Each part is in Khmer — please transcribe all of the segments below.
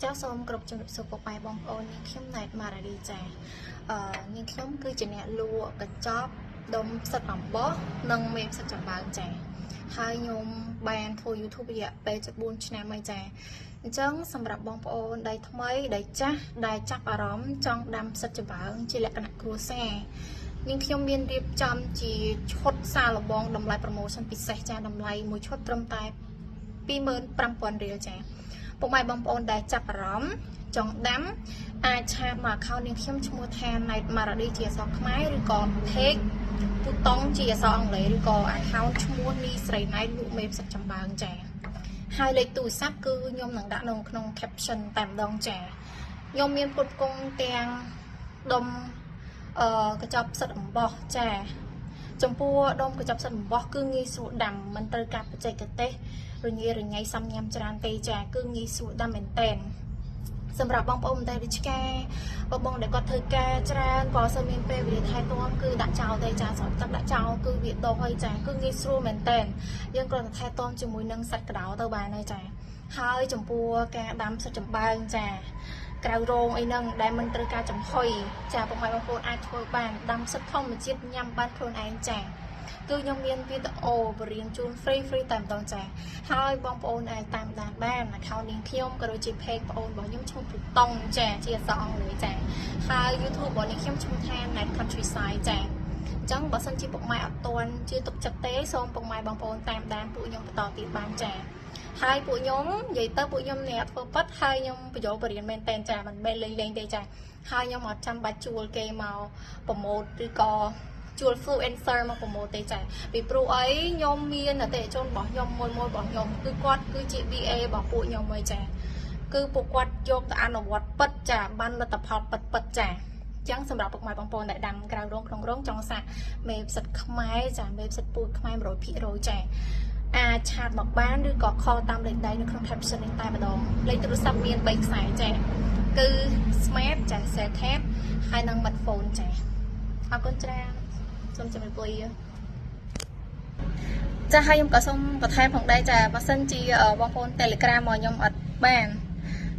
ចាសូមគ្រប់ជំរាបសួរពុកម៉ែបងប្អូននាងខ្ញុំណែតម៉ារ៉ាឌីចានាងខ្ញុំគឺជាអ្នកលក់កញ្ចប់ដុំផ្សិតអំបោះនិងមេផ្សិតចំបើងចាហើយខ្ញុំបានធ្វើ YouTube រយៈពេល4ឆ្នាំហើយចាអញ្ចឹងសម្រាប់បងប្អូនដៃថ្មីដៃចាស់ដែលចាប់អារម្មណ៍ចង់ដាំផ្សិតចំបើងជាលក្ខណៈគ្រួសារនាងខ្ញុំមានរៀបចំជាឈុតសាឡបងតម្លៃ promotion ពិសេសចាតម្លៃមួយឈុតត្រឹមតែ25,000រៀលចាពុកម៉ែបងប្អូនដែលចាប់អារម្មណ៍ចង់ដាំអាច chat មក account នាងខ្ញុំឈ្មោះថា Night Marady ជាអក្សរខ្មែរឬក៏ page ពូតង់ជាអក្សរអង់គ្លេសឬក៏ account ឈ្មោះនីស្រីណៃលក់មេផ្សិតចំបើងចាហើយលេខទូរស័ព្ទគឺខ្ញុំនឹងដាក់នៅក្នុង caption តែម្ដងចាខ្ញុំមានផ្គត់ផ្គង់ទាំងដុំកញ្ចប់ផ្សិតអំបោះចាចំពោះដុំកញ្ចប់ផ្សិតអំបោះគឺងាយស្រួលដាំមិនត្រូវការបច្ចេកទេសរញ៉េរញ៉ៃសាំញ៉ាំច្រើនទេចាគឺងាយស្រួលដាំមែនតែនសម្រាប់បងប្អូនដែលវិជ្ជាបងបងដែលគាត់ធ្វើការច្រើនក៏សូមមានពេលវេលាថែទាំគឺដាក់ចោលទេចាសម្រាប់ទឹកដាក់ចោលគឺវាដុះហើយចាគឺងាយស្រួលមែនតែនយើងគ្រាន់តែថែទាំជាមួយនឹងសត្វកដោទៅបានហើយចាហើយចំពោះការដាំផ្សិតចំបើងចាក្រៅរោងអីហ្នឹងដែលមិនត្រូវការចំហុយចាពុកម៉ែបងប្អូនអាចធ្វើបានដាំផ្សិតធម្មជាតិញ៉ាំបានខ្លួនឯងចាគឺខ្ញុំមានវីដេអូបរៀនជូន free free តែម្ដងចាហើយបងប្អូនអាចតាមដានបាន account នាងខ្ញុំក៏ដូចជា page បងប្អូនរបស់ខ្ញុំឈ្មោះពូតុងចាជាអក្សរអង់គ្លេសចាហើយ YouTube របស់នាងខ្ញុំឈ្មោះថា Night Countryside ចាអញ្ចឹងបើសិនជាពុកម៉ែអត់ទាន់ជឿទុកចិត្តទេសូមពុកម៉ែបងប្អូនតាមដានពួកខ្ញុំបន្តទៀតបានចាហើយពួកខ្ញុំនិយាយទៅពួកខ្ញុំអ្នកធ្វើប៉ាត់ហើយខ្ញុំបញ្យល់បរៀនមែនតែនចាមិនមែនលេងលេងទេចាហើយខ្ញុំអត់ចាំបាច់ជួលគេមក promote ឬក៏ជួល influencer មក promote ទេចាពីព្រោះអីខ្ញុំមានអតិថិជនរបស់ខ្ញុំមួយមួយរបស់ខ្ញុំគឺគាត់គឺជា VA របស់ពួកខ្ញុំហើយចាគឺពួកគាត់យកទៅអនុវត្តពិតចាបានលទ្ធផលពិតពិតចាចឹងសម្រាប់ពុកម៉ែបងប្អូនដែលដាំក្រៅរោងក្នុងរោងចង់សាកមេផ្សិតខ្មែរចាមេផ្សិតពូជខ្មែរ100%ចាអាច chat មកបានឬក៏ call តាមលេខដៃនៅក្នុង caption នេះតែម្ដងលេខទូរស័ព្ទមាន3ខ្សែចាគឺ Smart ចា Cellcard ហើយនិង Smartphone ចាអរគុណច្រើនសូមជម្រាបលាចាហើយខ្ញុំក៏សូមបន្ថែមផងដែរចាបើសិនជាបងប្អូន Telegram មកខ្ញុំអត់បាន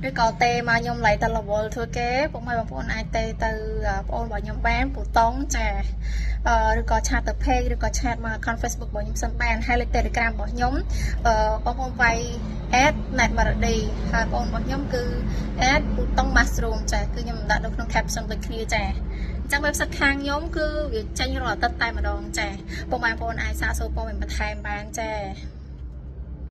ឬក៏ទេមកខ្ញុំឡៃតរវល់ធ្វើគេពុកម៉ែបងប្អូនអាចទេទៅបងប្អូនរបស់ខ្ញុំបានពូតងចាឬក៏ chat ទៅ page ឬក៏ chat មក account Facebook របស់ខ្ញុំសិនបានហើយលេខ Telegram របស់ខ្ញុំបងប្អូនវាយ @netmarady ហើយបងប្អូនរបស់ខ្ញុំគឺ @ពូតង mushroom ចាគឺខ្ញុំដាក់នៅក្នុង caption ដូចគ្នាចាអញ្ចឹង website ខាងខ្ញុំគឺវាចេញរាល់អាទិត្យតែម្ដងចាពុកម៉ែបងប្អូនអាចសាកសួរព័ត៌មានបន្ថែមបានចា។